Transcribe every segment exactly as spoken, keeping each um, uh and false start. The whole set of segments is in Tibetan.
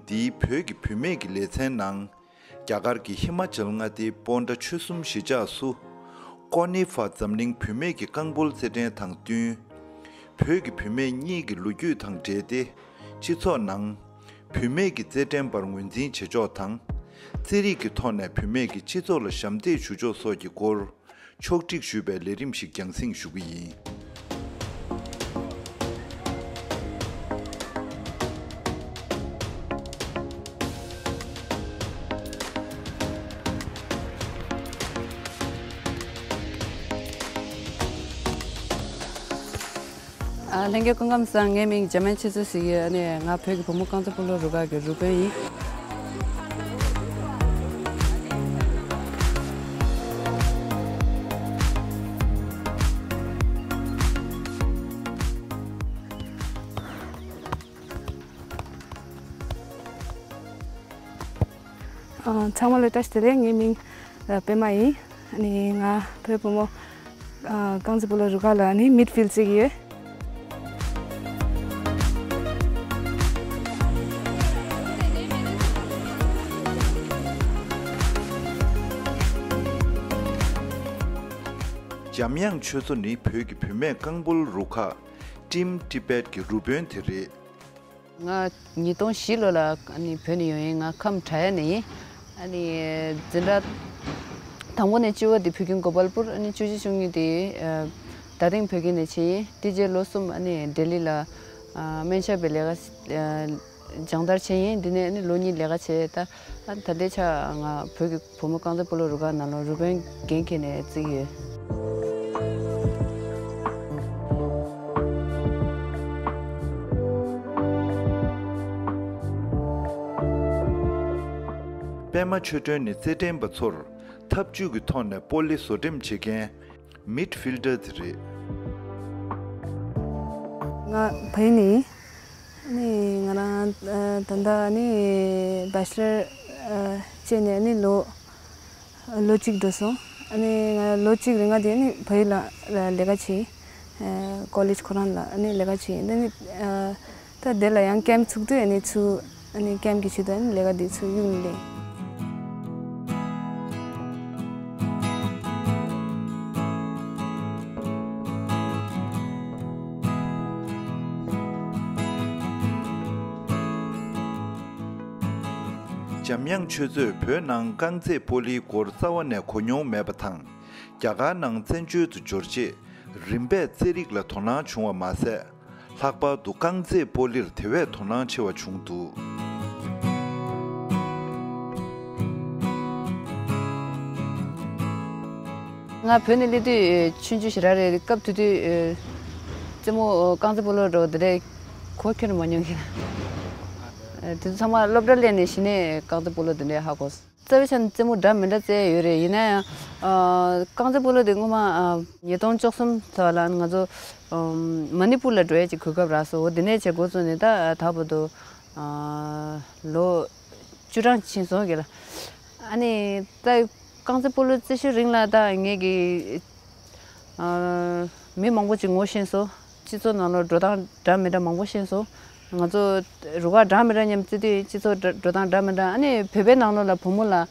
འདིའི་བོད་ཀྱི་བུད་མེད་ཀྱི་ལེ་ཚན་ནང་། རྒྱ་གར་གྱི་ཧི་མ་ཅལ་མངའ་སྡེའི་སྤོན་ཊ་ཆོལ་གསུམ་གཞིས་ཆགས་སུ། ཀོ་ནི་ཧྥ་འཛམ་གླིང་བུད་མེད་ཀྱི་རྐང་སྤོལ་རྩེད་འགྲན་དང་བསྟུན། བོད་ཀྱི་བུད་མེད་གཉིས་ཀྱི་ལོ་རྒྱུས་དང་འབྲེལ་ཏེ། སྤྱི་ཚོགས་ནང་། བུད་མེད་ཀྱི་རྩེད་འགྲན་པར་ངོས་འཛིན་བྱེད་ཕྱོགས་དང་། རྩེད་རིགས་ཀྱི་ཐོག་ནས་བུད་མེད་ཀྱིས་སྤྱི་ཚོགས་ལ་ཞབས་འདེགས་ཞུ་ཕྱོགས་སོགས་ཀྱི་སྐོར། ཕྱོགས་སྒྲིག་ཞུས་པའི་ལས་རིམ་ཞིག་རྒྱང་སྲིང་ཞུ་གི་ཡིན། ཨ། ལྷན་རྒྱས་སྐུ་ཁམས་བཟང་། ངའི་མིང་འཇམ་དབྱངས་ཆོས་མཚོ་ཟེར་གྱི་ཡོད། ཨ་ནི་ང་བོད་ཀྱི་བུ་མོ་རྐང་རྩེད་སྤོ་ལོ་རུ་ཁག་གི་རུ་དཔོན་ཡིན། ཨ། ཚང་མ་ལ་བཀྲ་ཤིས་བདེ་ལེགས། ངའི་མིང་ཨ་པད་མ་ཡིན། ཨ་ནི་ང་བོད་བུ་མོ་ཨ་རྐང་རྩེད་སྤོ་ལོ་རུ་ཁག་ལ་ཨ་ནི་མིད་ཕིལ་རྩེ་གི་ཡོད། འཇམ་དབྱངས་ཆོས་མཚོ་ནི་བོད་ཀྱི་བུད་མེད་རྐང་སྤོལ་རུ་ཁག་Team Tibet གི་རུ་དཔོན་དེ་རེད། ང་ཉིས་སྟོང་བཞི་ལོ་ལ་ཨ་ནི་བོད་ནས་ཡོང་ཡིན། ང་ཁམས་བྲག་གཡབ་ནས་ཡིན། ཨ་ནི་འཛིན་གྲྭ་དང་པོ་ནས་བཅུ་པ་དེ་བོད་ཁྱིམ་གོ་པལ་པུར། ཨ་ནི་བཅུ་གཅིག་བཅུ་གཉིས་དེ་ཨ་རྡ་སྟེང་བོད་ཁྱིམ་ནས་བྱས་ཡིན། དེ་རྗེས་ལོ་གསུམ་ཨ་ནི་ལྡི་ལི་ལ་ཨ་སྨན་ཞབས་པའི་ལས་ཀ་ཨ་སྦྱང་བརྡར་བྱས་ཡིན། དེ་ནས་ཨ་ནི་ལོ་གཉིས་ལས་ཀ་བྱས། ད་ཨ་ནི་ད་ལྟའི་ཆ་ང་བོད་ཀྱི་བུ་མོ་རྐང་རྩེད་སྤོ་ལོ་རུ་ཁག་ནང་ལ་རུ་དཔོན་འགན་འཁྱེར་ནས་བརྩི་གི་ཡོད། པད་མ་ཆོས་སྒྲོན་ནི་རྩེད་འགྲན་པ་ཚོར་འཐབ་ཇུས་ཀྱི་ཐོག་ནས་སྤོ་ལོ་བཟོ་འགྲེམས་བྱེད་མཁན་མིད་ཕིལ་ཌར་དེ་རེད། ང་བལ་ཡུལ་ནས་ཡིན། ནི་ང་རང་ཨ་ད་ལྟ་ནི་བེ་ཆི་ལར་ཨ་བྱས་ནས་ནི་ལོ་ལོ་གཅིག་འགྲོ་སོང་། ཨ་ནི་ང་ལོ་གཅིག་རིང་ལ་དེ་ནི་བལ་ཡུལ་ལ་ལས་ཀ་བྱས། ཨ་ཀོ་ལེཇ་ཁོ་རང་ལ་ཨ་ནི་ལས་ཀ་བྱས། དེ་ནི་ཨ་ད་དེ་ལ་ཡང་ཀེམ་ཚུགས་དུས་ཨ་ནི་ཚུར་ཨ་ནི་ཀེམ་གྱི་ཆེད་དུ་ཨ་ནི་ལས་ཀ་དེ་ཚུར་གཡུག་ནས་ལས། འཇམ་དབྱངས་ཆོས་མཚོས་བོད་ནང་རྐང་རྩེད་སྤོ་ལོའི་སྐོར་རྩ་བ་ནས་གོ་མྱོང་མེད་པ་དང་། རྒྱ་གར་ནང་བཙན་བྱོལ་དུ་འབྱོར་རྗེས་རིམ་པས་རྩེད་རིགས་ལ་དོ་སྣང་བྱུང་བ་མ་ཟད། ལྷག་པར་དུ་རྐང་རྩེད་སྤོ་ལོར་དེ་བས་དོ་སྣང་ཆེ་བ་བྱུང་འདུག། ང་བོད་ནས་སླེབས་དུས་ཆུང་ཆུང་ཞེ་དྲག་རེད། སྐབས་དེ་དུས་རྩེད་མོ་རྐང་རྩེད་སྤོ་ལོ་འདྲ་བོ་དེ་འདྲས་གོ་ཁྱོན་ནས་མ་མྱོང་གི། དེ་ཚོ་ཚང་མ་སློབ་གྲྭ་སླེབས་ནས་གཞི་ནས་རྐང་རྩེད་སྤོ་ལོ་དེ་འདྲས་ཧ་གོ་སོང་། རྩ་བའི་ཆ་ནས་རྩེད་མོ་འདྲ་མི་འདྲ་རྩེ་ཡོད་རེད། ཡིན་ན་ཡང་ཨ་རྐང་རྩེད་སྤོ་ལོ་དེ་སྔོན་མ་ཨ་ཉིས་སྟོང་བཅུ་གསུམ་ལོ་ལ་ང་ཚོ་ཨམ་མ་ནི་པུར་ལ་འགྲོ་ཡས་ཀྱི་གོ་སྐབས་རག་སོང་། འོ་དེ་ནས་བྱས་འགོ་བཙུགས་ནས་ད་ད་བར་དུ་ཨ་ལོ་བཅུ་གྲངས་ཕྱིན་སོང་གི་ལ། ཨ་ནི་ད་རྐང་རྩེད་སྤོ་ལོ་རྩེ་ཤུལ་རིང་ལ་ད་ངེད་ཀྱི་ཨ་མི་མང་པོ་ཅིག་ངོ་ཤེས་སོང་། སྤྱི་ཚོགས་ནང་ལ་འགྲོ་སྟངས་འདྲ་མི་འདྲ་མང་པོ་ཤེས་སོང་། ང་ཚོ་རུ་ཁག་འདྲ་མི་འདྲ་མཉམ་བརྩི་དུས་སྤྱི་ཚོགས་འགྲོ་འགྲོ་སྟངས་འདྲ་མི་འདྲ། ཨ་ནི་བོད་པའི་ནང་ལོགས་ལ་བུ་མོ་ལ་ཨ་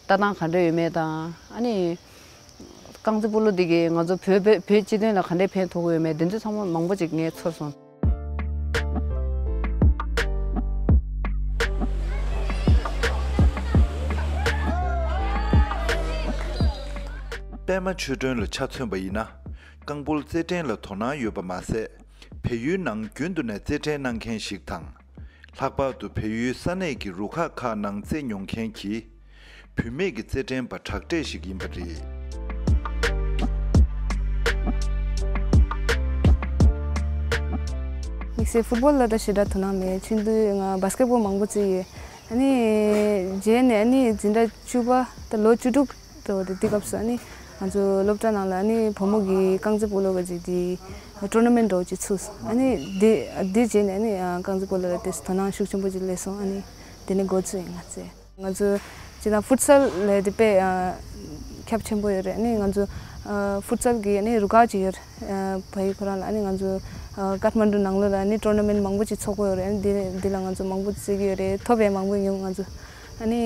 ལྟ་སྟངས་ག་འདྲ་ཡོད་མེད་དང་། ཨ་ནི་རྐང་རྩེད་སྤོ་ལོ་འདི་གིས་ང་ཚོ་བོད་བོད་བོད་སྤྱི་དོན་ལ་ག་འདྲ་ཕན་ཐོགས་ཀྱི་ཡོད་མེད་འདི་ཚོ་ཚང་མ་མང་པོ་ཅིག་ངས་ཚོར་སོང་། པད་མ་ཆོས་སྒྲོན་ལ་ཆ་མཚོན་པ་ཡིན་ན། རྐང་སྤོལ་རྩེད་འགྲན་ལ་དོ་སྣང་ཡོད་པ་མ་ཟད། བལ་ཡུལ་ནང་རྒྱུན་དུ་ནས་རྩེད་འགྲན་གནང་མཁན་ཞིག་དང་། ལྷག་པར་དུ་བལ་ཡུལ་ས་གནས་ཀྱི་རུ་ཁག་ཁག་ནང་རྩེད་མྱོང་མཁན་གྱི་བུད་མེད་ཀྱི་རྩེད་འགྲན་པ་དྲག་གྲས་ཤིག་ཡིན་པ་རེད། དམིགས་བསལ་ཕུཊ་བོལ་ལ་ད་ཞེ་དྲག་དོ་སྣང་མེད། ཆུང་དུས་ང་བྷ་སི་ཀེ་ཊི་བོལ་མང་པོ་རྩེས་ཡོད། ཨ་ནི་རྗེས་ནས་ཨ་ནི་འཛིན་གྲྭ་བཅུ་པ་ད་ལོ་བཅུ་དྲུག་འགྲོ་བ་དེ་དུས་སྐབས་སུ་ཨ་ནི་ང་ཚོ་སློབ་གྲྭ་ནང་ལ་ཨ་ནི་བུ་མོ་གི་རྐང་རྩེད་སྤོ་ལོ་ག་ཅིག་དེ་ཊོར་ན་མེན་ཊི་འདྲ་བོ་ཅིག་ཚུགས་སོང་། ཨ་ནི་དེ་དེ་རྗེས་ནས་ཨ་ནི་རྐང་རྩེད་སྤོ་ལོ་ལ་དེ་དོ་སྣང་ཤུགས་ཆེན་པོ་ཅིག་སླེབས་སོང་། ཨ་ནི་དེ་ནས་འགོ་བཙུགས་ཡིན་ང་ཚོས། ང་ཚོ་སྤྱིར་ན་ཕུཊ་སལ་ལ་དེ་དཔེ་ཁྱབ་ཆེན་པོ་ཡོད་རེད། ཨ་ནི་ང་ཚོ་ ཨ་ཕུཊ་སལ་གྱི་ཨ་ནི་རུ་ཁག་ཅིག་ཡོད་རེད། ཨ་ཕ་ཡུལ་ཁོ་རང་ལ་ཨ་ནི་ང་ཚོ་ཨ་ཀ་ཐ་མན་ཌུ་ནང་ལོགས་ལ་ཨ་ནི་ཊོར་ན་མེན་ཊི་མང་པོ་ཅིག་ཚོགས་ཀྱི་ཡོད་རེད། ཨ་ནི་འདི་འདི་ལ་ང་ཚོ་མང་པོ་རྩེ་གི་ཡོད་རེད། ཐོབ་ཡས་མང་པོ་ཡོང་ང་ཚོ། ཨ་ནི་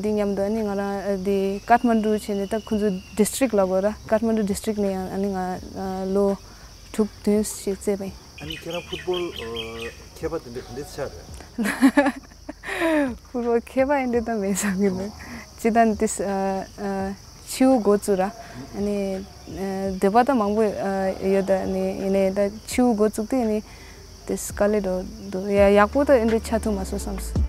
འདི་མཉམ་དུ་ཨ་ནི་ང་རང་ཨ་འདི་ཀ་ཐ་མན་ཌུ་བྱས་ནས་ད་ཁོང་ཚོ་ཌི་སི་ཊི་རིག་ལབ་དགོས་ར། ཀ་ཐ་མན་ཌུ་ཌི་སི་ཊི་རིག་ནས་ཡང་ཨ་ནི་ང་ཨ་ལོ་དྲུག་བདུན་ཞིག་རྩེས་པ་ཡིན། ཨ་ནི་ཁྱེད་རང་ཕུཊ་སྦོལ་ཨ་མཁས་པ་དེ་འདྲ་ག་འདྲས་ཆགས་རེད། ཕུཊ་སྦོལ་མཁས་པ་ཡིན་འདྲ་ད་མེད་བསམ་གྱི་འདུག་སྤྱིར་བཏང་དེ་ཨ་ཨ་ཕྱི་དབུགས་འགོ་བཙུགས་ར། ཨ་ནི་ཨ་འདོད་པ་ད་མང་པོ་ཨ་ཡོད། ད་ཨ་ནི་ཡིན་ནའི་ད་ཕྱི་དབུགས་འགོ་བཙུགས་དུས་ཨ་ནི་དེ་དཀའ་ལས་འགྲོ་འདུག་ཡ་ཡག་པོ་ད་ཨེ་འདྲ་ཆགས་ཐུབ་མ་སོང་བསམ་སོང་།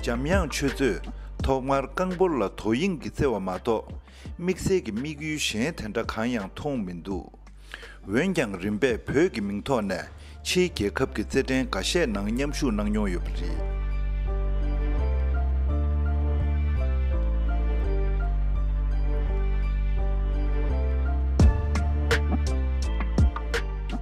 འཇམ་དབྱངས་ཆོས་མཛོད་ཐོག་མར་རྐང་སྤོལ་ལ་དོ་དབྱིངས་ཀྱིས་རྩེ་བ་མ་གཏོགས། དམིགས་བསལ་གྱི་དམིགས་ཡུལ་གཞན་དེ་འདྲ་གང་ཡང་མཐོང་མི་འདུག་འོན་ཀྱང་རིམ་པས་བོད་ཀྱི་མིང་ཐོག་ནས་ཕྱིའི་རྒྱལ་ཁབ་ཀྱི་རྩེད་འགྲན་འགའ་ཤས་ནང་མཉམ་ཞུགས་གནང་མྱོང་ཡོད་པ་རེད།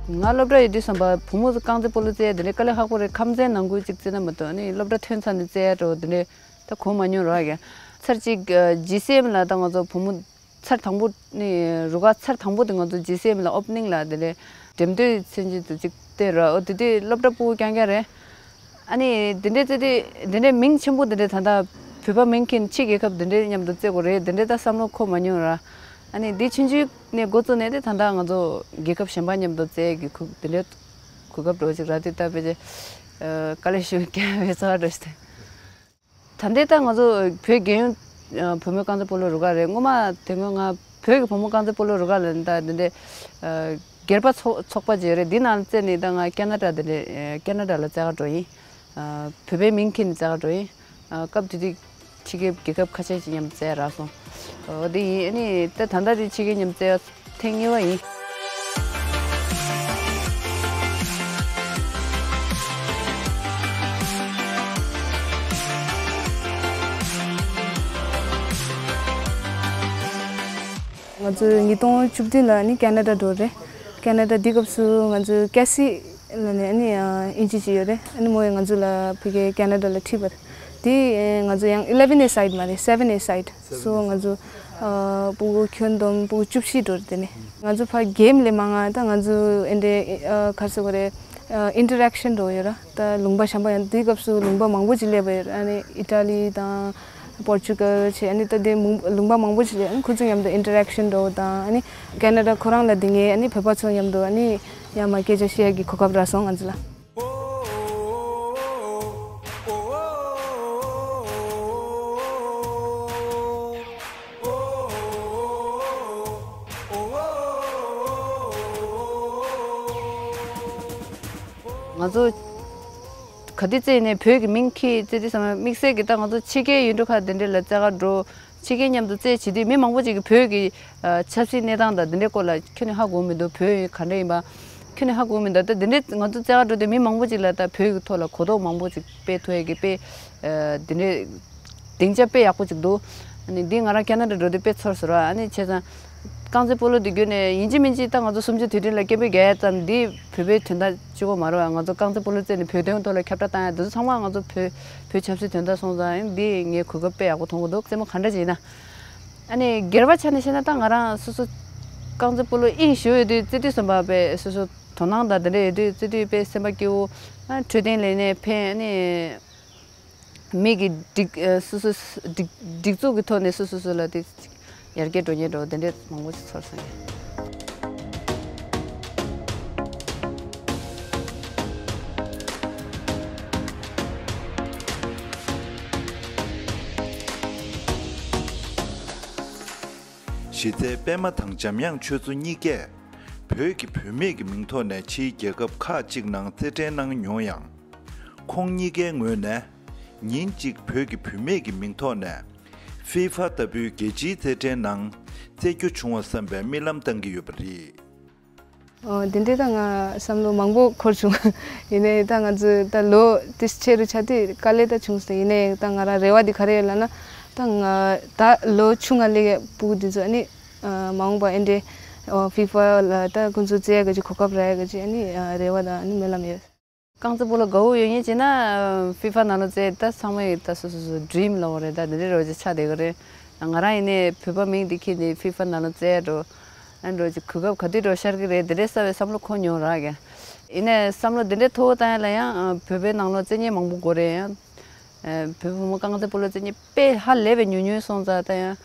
ང་སློབ་གྲྭ་ཡོད་དུས་ཙམ་པ་བུ་མོ་ཚོ་རྐང་རྩེད་སྤོ་ལོ་རྩེ་ཡ་དེ་འདྲའི་དཀའ་ལས་ཁག་པོ་རེད། ཁམས་ཚན་ནང་ཁུལ་ཅིག་རྩེ་ན་མ་གཏོགས་ཨ་ནི་སློབ་གྲྭ་ཐོན་ཚར་ནས་རྩེ་ཡ་འདྲ་བོ་དེ་འདྲའི་ད་གོ་མ་མྱོང་ར་གི། ཚར་གཅིག་ཨ་ཇི་སི་ཨེམ་ལ་ད་ང་ཚོ་བུ་མོ་ཚར་དང་པོ་ནི་རུ་ཁག་ཚར་དང་པོ་དེ་ང་ཚོ་ཇི་སི་ཨེམ་ལ་ཨོ་པ་ནིང་ལ་དེ་འདྲའི་འགྲེམས་སྟོན་མཚོན་བྱེད་དུ་ཅིག་བསྟན་ར། ཨོ་དེ་དུས་སློབ་གྲྭ་ཕྲུ་གུ་རྐྱང་རྐྱང་རེད། ཨ་ནི་དེ་འདྲའི་རྩེད་དུས་དེ་འདྲའི་མིང་ཆེན་པོ་དེ་འདྲའི་ད་ལྟ་བོད་པ་མིང་འཁྱེར་ཕྱི་རྒྱལ་ཁབ་དེ་འདྲའི་མཉམ་དུ་རྩེ་དགོས་རེད་དེ་འདྲའི་ད་བསམ་བློ་འཁོར་མ་མྱོང་ར། ཨ་ནི་འདི་ཆུང་ཆུང་ནས་འགོ་བཙུགས་ནས་དེ་ད་ལྟ་ང་ཚོ་རྒྱལ་ཁབ་གཞན་པ་མཉམ་དུ་རྩེ་གི་གོ་དེ་འདྲའི་གོ་སྐབས་འདྲ་བོ་ཅིག་རག་དུས་ད་ཕལ་ཆེར་ཨ་དཀའ་ལས་ཞེ་པོ་བརྒྱབ་པའི་ཚོར་བ་འདྲ་ཞིག་སྟེ། ད་ལྟའི་ད་ང་ཚོ་བོད་རྒྱལ་ཡོངས་ཨ་བུ་མོའི་རྐང་རྩེད་སྤོ་ལོ་རུ་ཁག་རེད། སྔོན་མ་དེ་སྔོན་ང་བོད་ཀྱི་བུ་མོ་རྐང་རྩེད་སྤོ་ལོ་རུ་ཁག་ལ་ད་འདི་འདྲའི་ཨ་སྒེར་པ་ཚོགས་ཚོགས་པ་ཅིག་ཡོད་རེད། འདི་ནང་རྩེ་ནས་ད་ང་ཁེ་ན་ཌ་འདི་འདྲའི་ཨ་ཁེ་ན་ཌ་ལ་རྩེད་གར་འགྲོ་ཡིན། ཨ་བོད་པའི་མིང་འཁྱེར་ནས་རྩེད་གར་འགྲོ་ཡིན། ཨ་སྐབས་དེ་དུས་ཕྱི་རྒྱལ་རྒྱལ་ཁབ་ཁ་ཤས་ཅིག་མཉམ་རྩེ་རག་སོང་། ཨོ་དེ་ཡིན། ཨ་ནི་ད་ད་ལྟ་དེ་ཕྱི་རྒྱལ་མཉམ་རྩེ་ཐེངས་གཉིས་པ་ཡིན། ང་ཚོ་ཉིས་སྟོང་བཅུ་བདུན་ལ་ནི་ཁེ་ན་ཌ་འགྲོ་རེད། ཁེ་ན་ཌ་འདི་སྐབས་སུ་ང་ཚོ་ཀེ་སི་ལ་ནི་ཨ་ནི་ཨིན་ཇི་ཅིག་ཡོད་རེད། ཨ་ནི་མོ་ཡང་ང་ཚོ་ལ་ཕ་གི་ཁེ་ན་ཌ་ལ་ཁྲིད་པ་རེད། དེ་ང་ཚོ་ཡང་eleven a side མ་རེད། seven a side སོ་ང་ཚོ་ཨ་ཕྲུ་གུ་ཁྱོན་བསྡོམས་ཕྲུ་གུ་བཅུ་བཞི་འགྲོ་རེད། དེ་ནས་ང་ཚོ་ཕར་གེམ་ལས་མང་ང་ད་ང་ཚོ་ཨེ་འདྲའི་ཨ་ག་རེ་ཟེར་དགོས་རེད། ཨ་ཨིན་ཊར་ཨེག་ཤན་འགྲོ་ཡོད་ར། ད་ལུང་པ་གཞན་པ་ཡང་དེའི་སྐབས་སུ་ལུང་པ་མང་པོ་ཅིག་སླེབས་པ་ཡོད་ར། ཨ་ནི་ཨི་ཊ་ལི་དང་པོར་ཅུ་གལ་བྱས་ཨ་ནི་ད་དེ་མང་ལུང་པ་མང་པོ་ཅིག་སླེབས། ཨ་ནི་ཁོ་ཚོ་མཉམ་དུ་ཨིན་ཊར་ཨེག་ཤན་འགྲོ་དང་ཨ་ནི་ཁེ་ན་ཌ་ཁོ་རང་ལ་དེ་ངས་ཨ་ནི་བོད་པ་ཚོ་མཉམ་དུ་ཨ་ནི་ཡང་མ་སྐད་ཆ་བཤད་ཡ་གི་གོ་སྐབས་རག་སོང་ང་ཚོ་ལ། ང་ཚོ་ག་དུས་རྩེ་ནས་བོད་ཀྱི་མིང་འཁྱེར་རྩེ་དུས་ཙམ་པ་དམིགས་བསལ་གྱི་ད་ང་ཚོ་ཕྱི་རྒྱལ་ཡུལ་གྲུ་ཁག་དེ་འདྲ་ལ་རྩེད་གར་འགྲོ། ཕྱི་རྒྱལ་མཉམ་དུ་རྩེད་བྱེད་དུས་མི་མང་པོ་ཅིག་གིས་བོད་ཀྱི་ཨ་ཆབ་སྲིད་གནས་སྟངས་དང་དེ་འདྲའི་སྐོར་ལ་ཁྱོན་ནས་ཧ་གོ་མི་འདུག་བོད་ག་འདྲ་ཡིན་པ་ཁྱོན་ནས་ཧ་གོ་མི་འདུག་ད་དེ་འདྲའི་ང་ཚོ་རྩེད་གར་འགྲོ་དུས་མི་མང་པོ་ཅིག་ལ་ད་བོད་ཀྱི་ཐོག་ལ་གོ་རྟོགས་མང་པོ་ཅིག་སྤེལ་ཐུབ་ཡ་གི་དཔེ་ཨ་དེ་འདྲའི་སྡིངས་ཆ་དཔེ་ཡག་པོ་ཅིག་འདུག་ཨ་ནི་འདི་ང་རང་ཁེ་ན་ཌ་འགྲོ་དུས་དཔེ་ཚོར་སོང་ར། ཨ་ནི་བྱས་ཙང་རྐང་རྩེད་སྤོ་ལོ་འདི་བརྒྱུད་ནས་ཡིན་གཅིག་མིན་གཅིག་ད་ང་ཚོ་གསུམ་བཅུ་དུས་དྲན་ལ་སྐད་འབོད་རྒྱག་ཡ་ཙམ་འདི་བོད་པའི་དོན་དག་གཅིག་པོ་མ་རེད་བ། ང་ཚོ་རྐང་རྩེད་སྤོ་ལོ་རྩེད་ནས་བོད་དོན་ཐོག་ལ་ཁྱབ་བསྒྲགས་བཏང་ཡ་འདི་ཚོ་ཚང་མ་ང་ཚོ་བོད་བོད་ཆབ་སྲིད་དོན་དག་སོང་ཙང་ཨ་འདི་ངས་གོ་སྐབས་དཔེ་ཡག་པོ་མཐོང་གི་འདུག་རྩེད་མོ་ག་འདྲ་ཅིག་ཡིན་ན། ཨ་ནི་སྒེར་པ་ཆ་ནས་བཤད་ན་ད་ང་རང་སོ་སོ་རྐང་རྩེད་སྤོ་ལོ་དབྱིངས་ཞུགས་ཡོད་དུས་རྩེད་དུས་ཙམ་པ་དཔེ་སོ་སོ་དོ་སྣང་དང་དེ་འདྲ་ཡོད་དུས་རྩེད་དུས་དཔེ་སེམས་པ་སྐྱིད་པོ། ཨ་འཕྲོད་བསྟེན་ལས་གནས་ཕན། ཨ་ནི་མི་གི་སྒྲིག་ཨ་སོ་སོ་སྒྲིག་སྒྲིག་འཛུགས་ཀྱི་ཐོག་ནས་སོ་སོ་སོ་ལ་དེ་ཡར་རྒྱས་འགྲོ་མཁན་འདྲ་བོ་དེ་འདྲས་མང་པོ་ཞིག་ཚོར་སོང་ཡ། གཞི་རྩའི་པད་མ་དང་འཇམ་དབྱངས་ཆོས་མཚོ་གཉིས་ཀས་བོད་ཀྱི་བུད་མེད་ཀྱི་མིང་ཐོག་ནས་ཕྱིའི་རྒྱལ་ཁབ་ཁག་ཅིག་ནང་རྩེད་འགྲན་གནང་མྱོང་ཡང་། ཁོང་གཉིས་ཀའི་ངོས་ནས་ཉིན་གཅིག་བོད་ཀྱི་བུད་མེད་ཀྱི་མིང་ཐོག་ནས་ཧྥི་ཧྥ་ལྟ་བུའི་རྒྱལ་སྤྱིའི་རྩེད་འགྲན་ནང་རྩེད་རྒྱུ་བྱུང་བ་བསམ་པའི་རྨི་ལམ་བཏང་གི་ཡོད་པ་རེད། ཨོ་དེ་འདྲའི་ད་ང་བསམ་བློ་མང་པོ་འཁོར་བྱུང་། ཡིན་ནའི་ད་ང་ཚོས་ད་ལོ་དེ་ཆེ་རུ་ཆགས་དུས་དཀའ་ལས་ད་བྱུང་སོང་། ཡིན་ནའི་ད་ང་རང་རེ་བ་འདི་ག་རེ་ཡོད་ལབ་ན། ད་ང་ད་ལོ་ཆུང་ང་ལས་ཀའི་སྤུ་གུ་འདི་ཚོ་ཨ་ནི་མ་འོངས་པ་ཨེ་འདྲའི་ཧྥི་ཧྥ་ལ་ད་ཁོང་ཚོ་རྩེ་ཡ་གི་གོ་སྐབས་རག་ཡ་གི་ཨ་ནི་རེ་བ་དང་ཨ་ནི་སྨོན་ལམ་ཡོད། རྐང་རྩེད་སྤོ་ལོ་དགའ་བོ་ཡོད་མཁན་བྱས་ན་ཕི་ཕ་ནང་ལོགས་རྩེད་ད་ཚང་མས་ད་སོ་སོ་སོ་ཌི་རིམ་ལབ་དགོས་རེད། ད་འདི་འདྲའི་རོ་ཅིག་ཆགས་བསྡད་ཀྱི་རེད། ང་རང་ཡིན་ནའི་བོད་པ་མིང་འདི་འཁྱེར་ནས་ཕི་ཕ་ནང་ལོགས་རྩེད་འགྲོ། ཨ་ནི་རོ་ཅིག་གོ་སྐབས་ག་དུས་འགྲོ་ཤར་གྱི་རེད། འདི་འདྲའི་གསར་བའི་བསམ་བློ་འཁོར་མྱོང་རག་གི། ཡིན་ནའི་བསམ་བློ་འདི་འདྲའི་མཐོ་བོ་བཏང་ཡ་ལ་ཡང་བོད་པའི་ནང་ལོགས་རྩེད་མཁན་མང་པོ་དགོས་རེད། ཡང་བོད་ཕོ་མོ་རྐང་རྩེད་སྤོ་ལོ་རྩེད་མཁན་དཔེ་ཧ་ལས་པའི་ཉུང་ཉུང་སོང་ཙང་། ད་ཡང་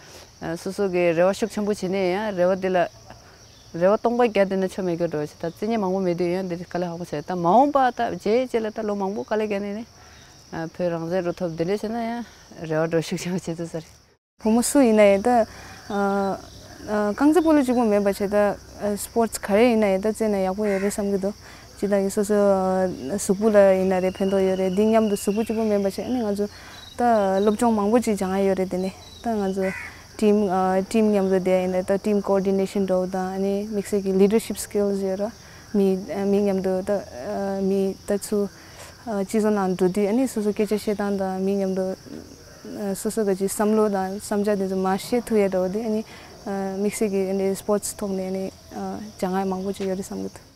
སོ་སོ་གི་རེ་བ་ཤུགས་ཆེན་པོ་བྱས་ནས་ཡང་རེ་བ་འདི་ལ་རེ་བ་སྟོང་པ་བརྒྱ་བསྡད་ན་ཆོ་མེད་སྐྱོ་འགྲོ་བྱེད། ད་རྩེད་མཁན་མང་པོ་མེད་དུས་ཡང་འདི་དཀའ་ལས་ཁག་པོ་བྱེད། ད་མ་འོངས་པ་ད་རྗེས་རྗེས་ལ་ད་ལོ་མང་པོ་དཀའ་ལས་བརྒྱབ་ནས་ནི་བོད་རང་བཙན་འགྲོ་ཐུབ་འདི་འདྲས་བྱས་ན་ཡང་རེ་བ་འགྲོ་ཤུགས་ཆེན་པོ་བྱེད་ཐུབ་ས་རེད། བུ་མོ་སུ་ཡིན་ན་ཡང་ད་ཨ་ཨ་རྐང་རྩེད་སྤོ་ལོ་གཅིག་པོ་མིན་པ་བྱས་ད་ཨ་སི་པོར་ཊི་ག་རེ་ཡིན་ན་ཡང་ད་རྩེད་ན་ཡག་པོ་ཡོད་རེད་བསམ་གྱི་འདུག་ཇི་ལྟར་གྱི་སོ་སོ་ཨ་གཟུགས་པོ་ལ་ཡིན་ན་རེད་ཕན་ཐོགས་ཡོད་རེད། འདི་མཉམ་དུ་གཟུགས་པོ་གཅིག་པོ་མིན་པ་བྱས་ཨ་ནི་ང་ཚོ་ད་སློབ་སྦྱོང་མང་པོ་ཅིག་སྦྱང་ཡ་ཡོད་རེད། དེ་ནས་ད་ང་ཚོ་ཊིམ་ཨ་ཊིམ་མཉམ་དུ་བསྡད་ཡིན་ན་ད་ཊིམ་ཀོ་ཨོར་ཌི་ནེ་ཤན་འདྲ་བོ་དང་ཨ་ནི་དམིགས་བསལ་གྱི་ལི་ཌར་ཤིབ་སི་ཀིལ་ཡོད་ར། མི་ཨ་མི་མཉམ་དུ་ད་ཨ་མི་ད་ཚུར་ཨ་སྤྱི་ཚོགས་ནང་འགྲོ་དུས་ཨ་ནི་སོ་སོ་སྐད་ཆ་བཤད་སྟངས་དང་མི་མཉམ་དུ་ཨ་སོ་སོ་གི་ཅིག་བསམ་བློ་དང་བསམ་འཆར་དེ་ཚོ་མར་བཤད་ཐུབ་ཡ་འདྲ་བོ་དེ་ཨ་ནི་ཨ་དམིགས་བསལ་གྱི་ཨ་ནི་སི་པོར་ཊི་སི་ཐོག་ནས་ཨ་ནི་ཨ་སྦྱང་ཡ་མང་པོ་ཅིག་ཡོད་རེད་བསམ་གྱི་འདུག་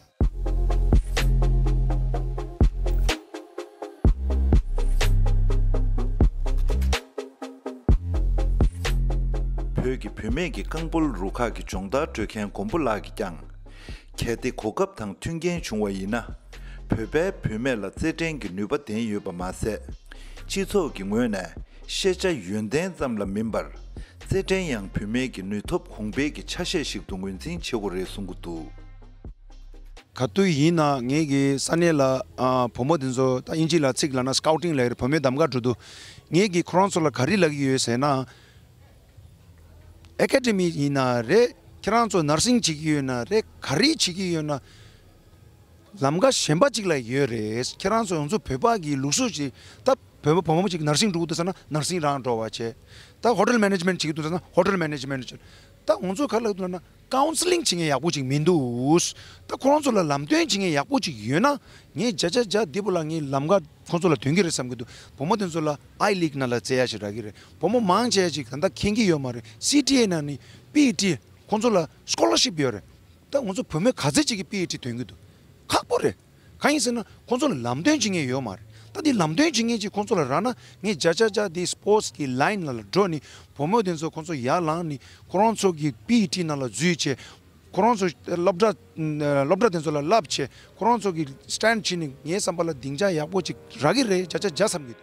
བོད་ཀྱི་བུད་མེད་ཀྱི་རྐང་སྤོལ་རུ་ཁག་གི་སྦྱོང་བརྡར་སྤྲོད་མཁན་མགོན་པོ་ལགས་ཀྱིས་ཀྱང་། གལ་ཏེ་གོ་སྐབས་དང་མཐུན་རྐྱེན་བྱུང་བ་ཡིན་ན། བོད་པའི་བུད་མེད་ལ་རྩེད་འགྲན་གྱི་ནུས་པ་ལྡན་ཡོད་པ་མ་ཟད། སྤྱི་ཚོགས་ཀྱི་ངོས་ནས་ཤེས་བྱ་ཡོན་ཏན་ཙམ་ལ་མིན་པར། རྩེད་འགྲན་ཡང་བུད་མེད་ཀྱི་ནུས་སྟོབས་གོང་འཕེལ་གྱི་ཆ་ཤས་ཤིག་ཏུ་ངོས་འཛིན་བྱེད་དགོས་རེད་གསུང་གི་འདུག་ག་དུས་ཡིན་ན་ངེད་ཀྱི་ས་གནས་ལ་ཨ་བུ་མོ་དེ་ཚོ་ད་དབྱིན་ཇི་ལ་ཚིག་ལབ་ན་སི་ཀའུ་ཊིང་ལབ་ཀྱི་རེད། བུད་མེད་གདམ་ག་འགྲོ་དུས་ངེད་ཀྱིས་ཁོ་རང་ཚོ་ལ་ག་རེ་ལབ་ཀྱི་ཡོད་ཟེར་ན། ཨེ་ཀ་ཌེ་མི་ཡིན་ན་རེད། ཁྱེད་རང་ཚོ་ནར་སིང་བྱེད་ཀྱི་ཡོད་ན་རེད། ག་རེ་བྱེད་ཀྱི་ཡོད་ན། ལམ་ཁ་གཞན་པ་ཅིག་ལ་ཡོད་རེད། ཁྱེད་རང་ཚོ་ང་ཚོ་བོད་པ་གི་ལུགས་སྲོལ་ཅིག་ད་བོད་པ་བུ་མོ་ཅིག་ནར་སིང་འགྲོ་གི་འདུག་ཟེར་ན་ནར་སིང་རང་འགྲོ་བ་བྱེད། ད་ཧོ་ཊེལ་མེ་ནེ་ཇི་མེན་ཊི་བྱེད་ཀྱི་འདུག་ཟེར་ན་ཧོ་ཊེལ་མེ་ནེ་ཇི་མེན་ཊི་བྱེད། ད་ང་ཚོ་ག་རེ་ལབ་ཀྱི་འདུག་ལབ་ན་ཀའུན་སི་ལིང་བྱེད་མཁན་ཡག་པོ་ཅིག་མི་འདུག་ད་ཁོ་རང་ཚོ་ལ་ལམ་སྟོན་བྱེད་མཁན་ཡག་པོ་ཅིག་ཡོད་ན་ངས་བརྒྱ་ཆ་བརྒྱ་འདི་པོ་ལ་ངས་ལམ་ཁ་ཁོ་ཚོ་ལ་སྟོན་གྱི་རེད་བསམ་གྱི་འདུག་བུ་མོ་དེ་ཚོ་ལ་ཨའི་ལིག་ནང་ལ་རྩེ་ཡ་ཞིག་རག་གི་རེད། བུ་མོ་མང་ཆེ་ཞིག་ད་ལྟ་མཁྱེན་གྱི་ཡོད་མ་རེད། སི་ཊི་ཨེ་ནང་ནས་པི་ཨི་ཊི་ཁོ་ཚོ་ལ་སི་ཀོ་ལར་ཤིབ་ཡོད་རེད། ད་ང་ཚོ་བུད་མེད་ག་ཚད་ཅིག་གིས་པི་ཨི་ཊི་ཐོན་གྱི་འདུག་ཁག་པོ་རེད། གང་ཡིན་ཟེར་ན་ཁོ་ཚོ་ལ་ལམ་སྟོན་བྱེད་མཁན་ཡོད་མ་རེད། ད་འདི་ལམ་སྟོན་བྱེད་མཁན་ཅིག་ཁོ་ཚོ་ལ་རག་ན་ངས་བརྒྱ་ཆ་བརྒྱ་འདི་སི་པོར་ཊི་སི་གི་ལའིན་ལ་ལ་འགྲོ་ནས་བུ་མོ་དེ་ཚོ་ཁོ་ཚོ་ཡར་ལངས་ནས་ཁོ་རང་ཚོ་གི་པི་ཨི་ཊི་ནང་ལ་འཛུལ་བྱས། ཁོ་རང་ཚོ་སློབ་གྲྭ་སློབ་གྲྭ་དེ་ཚོ་ལ་བསླབ་བྱས་ཁོ་རང་ཚོ་གི་སི་ཊེན་ཌི་བྱས་ནས་ངའི་བསམ་པ་ལ་སྡིངས་ཆ་ཡག་པོ་ཅིག་རག་གི་རེད། བརྒྱ་ཆ་བརྒྱ་བསམ་གྱི་འདུག་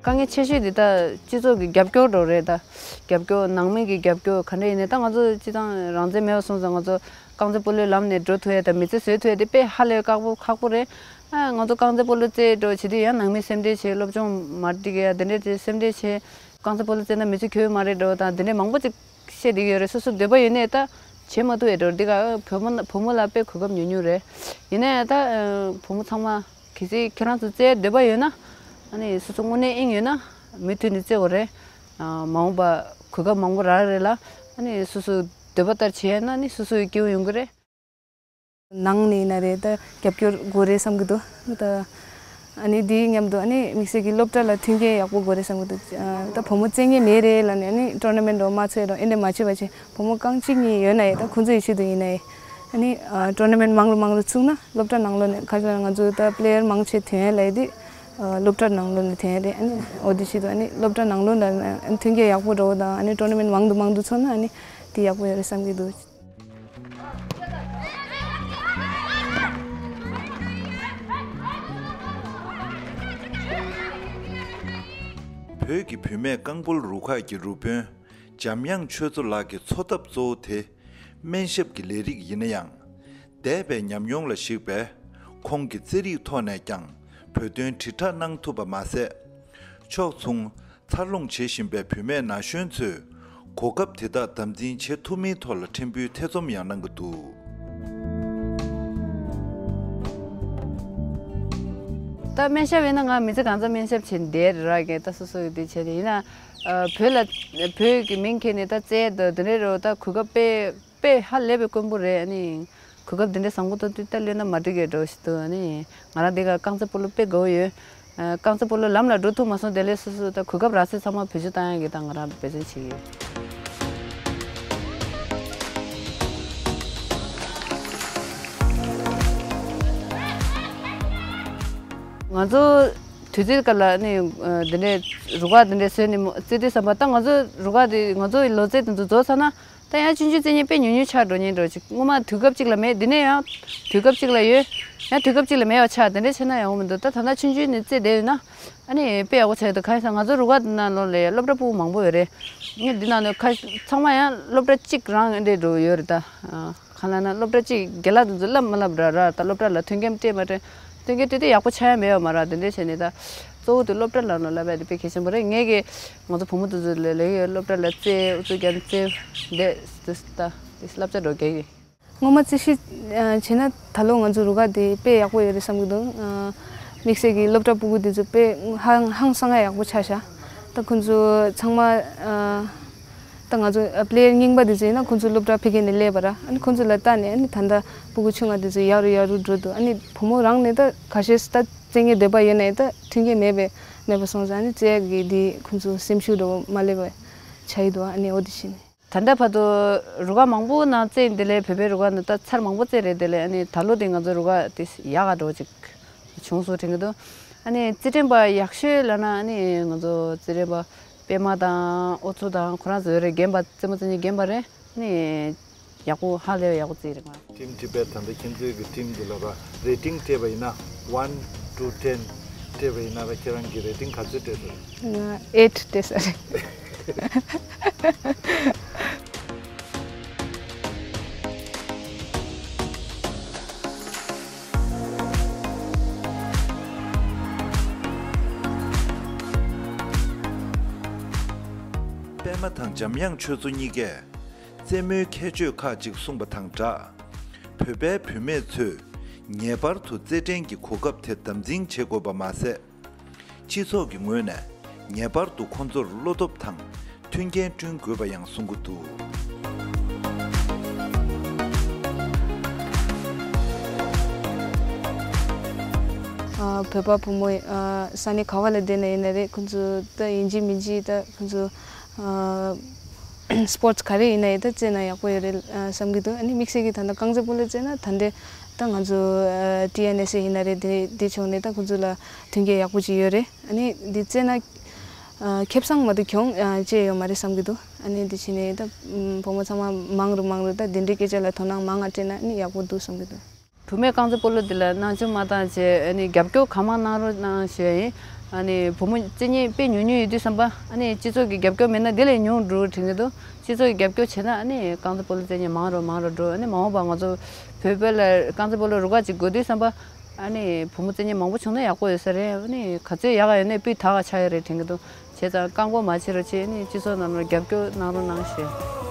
དཀའ་ངལ་ཆེ་ཤོས་འདི་ད་སྤྱི་ཚོགས་ཀྱི་རྒྱབ་སྐྱོར་འགྲོ་རེད། ད་རྒྱབ་སྐྱོར་ནང་མི་གི་རྒྱབ་སྐྱོར་ག་འདྲ་ཡིན་ནའི་ད་ང་ཚོ་སྤྱི་བཏང་རང་བཙན་མེད་པ་སོང་ཙང་ང་ཚོ་རྐང་རྩེད་སྤོ་ལོའི་ལམ་ནས་འགྲོ་ཐུབ་ཡ་དང་མི་ཚེ་བཟོས་ཐུབ་ཡ་དེ་དཔེ་ཧ་ལས་ཁག་པོ་ཁག་པོ་རེད། ཨ་ང་ཚོ་རྐང་རྩེད་སྤོ་ལོ་རྩེད་འགྲོ་བྱེད་དུས་ཡང་ནང་མི་སེམས་ཁྲལ་བྱེད། སློབ་སྦྱོང་མ་འགྲིག་ཡ་དེ་འདྲས་བྱེད་སེམས་ཁྲལ་བྱེད། རྐང་རྩེད་སྤོ་ལོ་རྩེད་ན་མི་ཚེ་འཁྱོལ་མ་རེད་འགྲོ་དང་དེ་འདྲས་མང་པོ་ཅིག་བཤད་བསྡད་ཀྱི་ཡོད་རེད། སོ་སོ་འདོད་པ་ཡོད་ནའི་ད་བྱེད་མ་ཐུབ་ཡ་འགྲོ་འདི་ག་བུ་མོ་བུ་མོ་ལ་དཔེ་གོ་སྐབས་ཉུང་ཉུང་རེད། ཡིན་ནའི་ད་བུ་མོ་ཚང་མ་གལ་སྲིད་ཁྱེད་རང་ཚོ་རྩེད་འདོད་པ་ཡོད་ན་ཨ་ནི་སོ་སོ་དངོས་གནས་དབྱིངས་ཡོད་ན་མུ་མཐུད་ནས་རྩེད་དགོས་རེད། མ་འོངས་པ་གོ་སྐབས་མང་པོ་རག་རེད་ལ་ཨ་ནི་སོ་སོ་འདོད་པ་ལྟར་བྱས་ན་ནི་སོ་སོའི་སྐྱིད་པོ་ཡོང་གི་རེད། ནང་ནས་ཡིན་ན་རེད་ད་རྒྱབ་སྐྱོར་དགོས་རེད་བསམ་གྱི་འདུག་ད་ཨ་ནི་དེའི་མཉམ་དུ་ཨ་ནི་དམིགས་བསལ་གྱི་སློབ་གྲྭ་ལ་མཐུན་རྐྱེན་ཡག་པོ་དགོས་རེད་བསམ་གྱི་འདུག་ཨ་ད་བུ་མོ་རྩེད་མཁན་མེད་རེད་ལབ་ནས་ཨ་ནི་ཊོར་ན་མེན་ཊི་འདྲ་མ་ཚོགས་རོགས་ཨེ་འདྲ་མ་བྱེད་པ་བྱས་བུ་མོ་རྐང་གཅིག་གཉིས་ཡོད་ན་ཡང་ད་ཁོང་ཚོ་ཡི་ཆེད་དུ་ཡིན་ན་ཡང་ཨ་ནི་ཊོར་ན་མེན་ཊི་མང་རུ་མང་རུ་ཚུགས་ན་སློབ་གྲྭ་ནང་ལོགས་ནས་ཁ་ཤས་ང་ཚོ་ད་པི་ལེ་ཡར་མང་ཆེ་ཐོན་ཡ་ལབ་ཡ་དེ་སློབ་གྲྭ་ནང་ལོགས་ནས་ཐོན་ཡ་རེད། ཨ་ནི་འོ་དེ་ཆེད་དུ་ཨ་ནི་སློབ་གྲྭ་ནང་ལོགས་ལ་མཐུན་རྐྱེན་ཡག་པོ་འདྲ་བོ་དང་ཨ་ནི་ཊོར་ན་མེན་ཊི་མང་དུ་མང་དུ་ཚོགས་ན་ཨ་ནི་དེ་ཡག་པོ་ཡོད་རེད་བསམ་གྱི་འདུག་བོད་ཀྱི་བུད་མེད་རྐང་སྤོལ་རུ་ཁག་གི་རུ་དཔོན་འཇམ་དབྱངས་ཆོས་མཚོ་ལགས་ཀྱི་འཚོ་ཐབས་གཙོ་བོ་དེ་སྨན་ཞབས་ཀྱི་ལས་རིགས་ཡིན་ན་ཡང་། འདས་པའི་ཉམས་མྱོང་ལ་གཞིགས་པས་ཁོང་གིས་རྩེད་རིགས་ཐོག་ནས་ཀྱང་བོད་དོན་དྲིལ་བསྒྲགས་གནང་ཐུབ་པ་མ་ཟད། ཕྱོགས་མཚུངས། འཚར་ལོངས་བྱེད་བཞིན་པའི་བུད་མེད་ན་གཞོན་ཚོས་གོ་སྐབས་དེ་དག་དམ་འཛིན་བྱེད་ཐུབ་མིན་ཐོག་ལ་ཕྲན་བུའི་ཐེ་ཚོམ་ཡང་གནང་གི་འདུག་ད་སྨན་ཞབས་ཡིན་ན་ང་མི་ཚེ་གང་ཚང་སྨན་ཞབས་བྱེད་བསྡད་རག་གི་ད་སོ་སོ་ཡི་དེ་བྱས་ཏེ་ཡིན་ན་བོད་ལ་བོད་ཀྱི་མིང་འཁྱེར་ནས་ད་རྩེད་དང་དེ་འདྲའི་རོ་ད་གོ་སྐབས་དཔེ་དཔེ་ཧ་ལས་པའི་དཀོན་པོ་རེད། ཨ་ནི་གོ་སྐབས་འདི་འདྲ་བཟང་པོ་ཐོབ་དུས་ད་གློད་ན་མ་འགྲིག་གི་འགྲོ་ཞིག་འདུག་ཨ་ནི་ང་རང་འདི་ག་རྐང་རྩེད་སྤོ་ལོ་དཔེ་དགའ་བོ་ཡོད། ཨ་རྐང་རྩེད་སྤོ་ལོ་ལམ་ལ་འགྲོ་ཐུབ་མ་སོང་དེ་ལས་སོ་སོ་ད་གོ་སྐབས་རག་ཚེ་ཚང་མ་བེད་སྤྱོད་བཏང་ཡག་གི་ད་ང་རང་འབད་བརྩོན་བྱེད་ཀྱི་ཡོད། ང་ཚོ་དུས་ཚོད་སྐབས་ལ་ནི་འདི་འདྲའི་རུ་ཁག་འདི་འདྲའི་བཟོས་ནས་རྩེ་དུས་ཙམ་པ། ད་ང་ཚོ་རུ་ཁག་འདི་ང་ཚོའི་ལོ་ཚད་དེ་ཚོ་རྫོགས་ཚར་ན། ད་ཡང་ཆུང་ཆུང་རྩེ་མཁན་དཔེ་ཉུང་ཉུང་ཆགས་འགྲོ་ཉེན་འགྲོ་ཅིག་སྔོན་མ་དུས་སྐབས་གཅིག་ལ་མེད། འདི་ནས་ཡང་དུས་སྐབས་གཅིག་ལ་ཡོད། ཡང་དུས་སྐབས་གཅིག་ལ་མེད་པ་ཆགས། དེ་འདྲ་བྱས་ན་ཡག་པོ་མི་འདུག་ད་ད་ལྟ་ཆུང་ཆུང་ནས་རྩེ་བསྡད་ཡོད་ན་ཨ་ནི་དཔེ་ཡག་པོ་ཆགས་ཡོད་འདུག་གང་ཡིན་ཟེར་ན་ང་ཚོ་རུ་ཁག་འདི་ནང་ལོགས་ལ་ཡང་སློབ་གྲྭ་ཕྲུ་གུ་མང་པོ་ཡོད་རེད། ངས་འདི་ནང་ནས་ཁ་ཚང་མ་ཡང་སློབ་གྲྭ་གཅིག་རང་འདྲ་འགྲོ་ཡོད་རེད་ད། གང་ལབ་ན་སློབ་གྲྭ་གཅིག་རྒན་ལགས་དེ་ཚོ་བསླབ་མ་བསླབ་ར་ར། ད་སློབ་གྲྭ་ལ་མཐུན་རྐྱེན་སྤྲད་མ་སྤྲད། མཐུན་རྐྱེན་སྤྲད་དུས་ཡག་པོ་ཆགས་ཡ་མེད་པ་མ་རེད། དེ་འདྲ་བྱས་ནས་ད་གཙོ་བོ་དེ་སློབ་གྲྭ་ལ་ནང་བསླབ་ཡ་དེ་དཔེ་གལ་ཆེན་པོ་རེད། ངས་ཀྱི་ང་ཚོ་བུ་མོ་དེ་ཚོ་ལ་ལས་ཡོད་སློབ་གྲྭ་ལ་རྩེ་ཨུ་ཚུགས་རྒྱབ་རྩེ་འདས་དེ་ད་དེ་བསླབ་བྱ་འགྲོ་གི་ཡོད། སྔོན་མ་རྩིས་བཤེར་བྱས་ན་ད་ལོ་ང་ཚོ་རུ་ཁག་དེ་དཔེ་ཡག་པོ་ཡོད་རེད་བསམ་གྱི་འདུག་དམིགས་བསལ་གྱི་སློབ་གྲྭ་ཕྲུ་གུ་དེ་ཚོ་དཔེ་ཧང་ཧང་སང་ཡག་པོ་ཆགས་ཤག་ད་ཁོང་ཚོ་ཚང་མ་ད་ང་ཚོ་པི་ལེ་ཡར་རྙིང་པ་དེ་ཚོ་ཡིན་ན་ཁོང་ཚོ་སློབ་གྲྭ་ཕ་གི་ནས་སླེབས་པ་ར། ཨ་ནི་ཁོང་ཚོ་ལ་ལྟ་ནས་ཨ་ནི་ད་ལྟ་ཕྲུ་གུ་ཆུང་ང་དེ་ཚོ་ཡག་རུ་ཡག་རུ་འགྲོ་འདུག་ཨ་ནི་བུ་མོ་རང་ནས་ད་ཁ་ཤས་ད་རྩེ་མཁན་འདོད་པ་ཡོད་ནའི་ད་མཐུན་རྐྱེན་མེད་པས་མེད་པ་སོང་ཙང་ཨ་ནི་རྩེ་ཡག་གི་དེ་ཁོང་ཚོ་སེམས་ཤུགས་འདྲ་བོ་མ་སླེབས་པ་ཆགས་ཡི་འདུག་ཨ་ནི་འོ་དེ་བྱས་ནས། ད་ལྟ་བར་དུ་རུ་ཁག་མང་པོ་ནང་རྩེ་འདི་ལས་བོད་པའི་རུ་ཁག་ནང་ད་ཚར་མང་པོ་རྩེ་རེད། དེ་ལས་ཨ་ནི་ད་ལོ་དེ་ང་ཚོ་རུ་ཁག་དེ་ཡག་ག་འགྲོ་ཅིག་བྱུང་སོང་དྲན་གྱི་འདུག་ཨ་ནི་རྩེད་འགྲན་པ་ཡག་ཤོས་ལབ་ན་ཨ་ནི་ང་ཚོ་རྩེད་འགྲན་པ་པད་མ་དང་ཨུ་ཚུགས་དང་ཁོ་རང་ཚོ་རེད། རྒན་པ་རྩེད་མོ་རྩེ་མཁན་རྒན་པ་རེད། ཨ་ནི་ཡག་པོ་ཧ་ལས་པ་ཡག་པོ་རྩེ་རེད་ང་། Team Tibet ད་ལྟ་ཁྱེད་ཚོའི་གི་ཊིམ་འདི་ལ་ར་རེ་ཊིང་སྤྲད་པ་ཡིན་ན་one to ten སྤྲད་པ་ཡིན་ན་ར་ཁྱེད་རང་གི་རེ་ཊིང་ག་ཚོད་སྤྲད་ཐུབ། ང་eight སྤྲད་ས་རེད། པད་མ་དང་འཇམ་དབྱངས་ཆོས་མཚོ་གཉིས་ཀས་རྩེད་མོའི་ཁྱད་ཆོས་ཁག་ཅིག་གསུངས་པ་དང་སྦྲགས། བོད་པའི་བུད་མེད་ཚོས་ངེས་པར་དུ་རྩེད་འགྲན་གྱི་གོ་སྐབས་དེ་དམ་འཛིན་བྱེད་དགོས་པ་མ་ཟད། སྤྱི་ཚོགས་ཀྱི་ངོས་ནས་ངེས་པར་དུ་ཁོང་ཚོར་བློ་སྟོབས་དང་མཐུན་རྐྱེན་བསྐྲུན་དགོས་པ་ཡང་གསུང་གི་འདུག་ཨ། བོད་པ་བུ་མོ་ཡིན། ཨ། ས་གནས་ག་བ་ལ་བསྡད་ན་ཡིན་ན་རེད། ཁོང་ཚོ་ད་ཡིན་གཅིག་མིན་གཅིག་ད་ཁོང་ཚོ་ཨ། སི་པོར་ཊི་སི་ག་རེ་ཡིན་ན་ཡང་ད་རྩེད་ན་ཡག་པོ་ཡོད་རེད་བསམ་གྱི་འདུག་ཨ་ནི་དམིགས་བསལ་གྱི་ད་ལྟ་རྐང་རྩེད་སྤོ་ལོ་རྩེད་ན་ད་འདྲ་ད་ང་ཚོ་ཨ། ཊི་ཨེན་ཨེས་ཨེ་ཡིན་ན་རེད། དེ་དེ་ཕྱོགས་ནས་ད་ཁོང་ཚོ་ལ་མཐུན་རྐྱེན་ཡག་པོ་ཅིག་ཡོད་རེད། ཨ་ནི་འདི་རྩེད་ན་ཨ། ཁེ་བཟང་མ་གཏོགས་གྱོང་ཨ། ཅི་ཡོད་མ་རེད་བསམ་གྱི་འདུག་ཨ་ནི་འདི་བྱས་ནས་ད་བུ་མོ་ཚང་མ་མང་རུ་མང་རུ་ད་དེ་འདྲའི་སྐད་ཆ་ལ་དོ་སྣང་མང་ང་སྤྲད་ན་ཨ་ནི་ཡག་པོ་འདུག་བསམ་གྱི་འདུག་བུད་མེད་རྐང་རྩེད་སྤོ་ལོ་འདི་ལ་སྣང་ཆུང་མ་བཏང་བྱས་ཨ་ནི་རྒྱབ་སྐྱོར་གང་མང་གནང་རོགས་གནང་ཞུ་ཡ་ཡིན། ཨ་ནི་བུ་མོ་རྩེད་མཁན་དཔེ་ཉུང་ཉུང་ཡོད་དུས་ཙམ་པ་ཨ་ནི་སྤྱི་ཚོགས་ཀྱི་རྒྱབ་སྐྱོར་མེད་ན་འདི་ལས་ཉུང་འགྲོ་དྲན་གྱི་འདུག་སྤྱི་ཚོགས་ཀྱི་རྒྱབ་སྐྱོར་བྱས་ན་ཨ་ནི་རྐང་རྩེད་སྤོ་ལོ་རྩེད་མཁན་མང་རུ་མང་རུ་འགྲོ། ཨ་ནི་མ་འོངས་པ་ང་ཚོ་བོད་པ་ལ་རྐང་རྩེད་སྤོ་ལོ་རུ་ཁག་ཅིག་དགོས་དུས་ཙམ་པ་ཨ་ནི་བུ་མོ་རྩེད་མཁན་མང་པོ་བྱུང་ན་ཡག་པོ་ཡོད་ས་རེད། ཨ་ནི་ག་ཚོད་ཡག་ག་ཡོད་ན་སྤུས་དག་ག་ཆགས་ཡོད་རེད་དྲན་གྱི་འདུག་བྱས་ཙང་བཀག་འགོག་མ་བྱེད་རོགས་བྱེད། ཨ་ནི་སྤྱི་ཚོགས་ནང་ལ་རྒྱབ་སྐྱོར་གནང་རོགས་གནང་ཞུ།